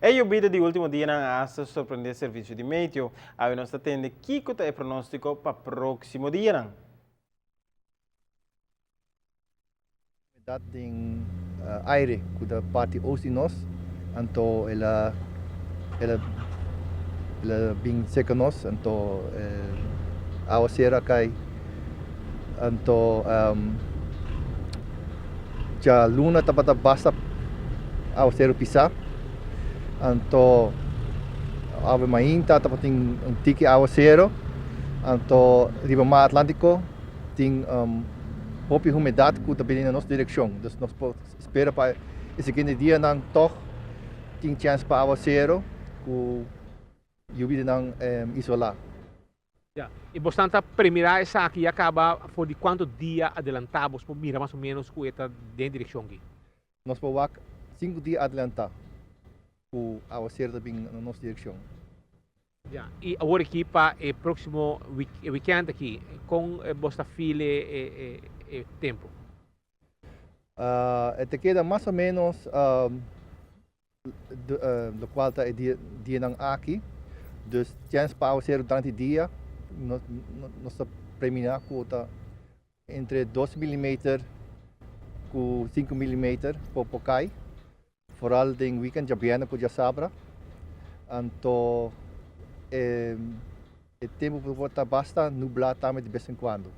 E yobida di ultimo dianan a hasta sorprende servicio di meteo. Awe nos ta tende kico ta e pronostico pa proximo dianan. Humedad den aire cu ta parti oost di nos, anto el a el a el a bin cerca nos, anto awacero a cay, anto djaluna tabata basta awacero pisa, anto awe mainta tabatin un tiki awacero, anto riba mar Atlantico tin hopi humedat ku ta bini na nos direkshon. Dus nos por spera pa e siguiente dianan tòg tin chèns pa awaseru ku yubidanan isolá. Ya, i bosnan ta premirá esaki ya kaba for di kuantu dia adelantá bos por mira mas o ménos ku e ta den direkshon aki? Nos por wak sinku dia adelantá ku awaseru ta bin na nos direkshon. Ya, i awor aki pa e próksimo wikènt aki, kon bos ta feel e tempu? E ta keda mas o ménos lokual ta e dianan aki, dus chèns pa awaseru durante dia nos ta preminá ku ta entre dos milimeter ku sinku milimeter por kai. Foral den weekend djabièrnè ku djasabra, anto e tempu por ta basta nublá tambe di bes en kuando.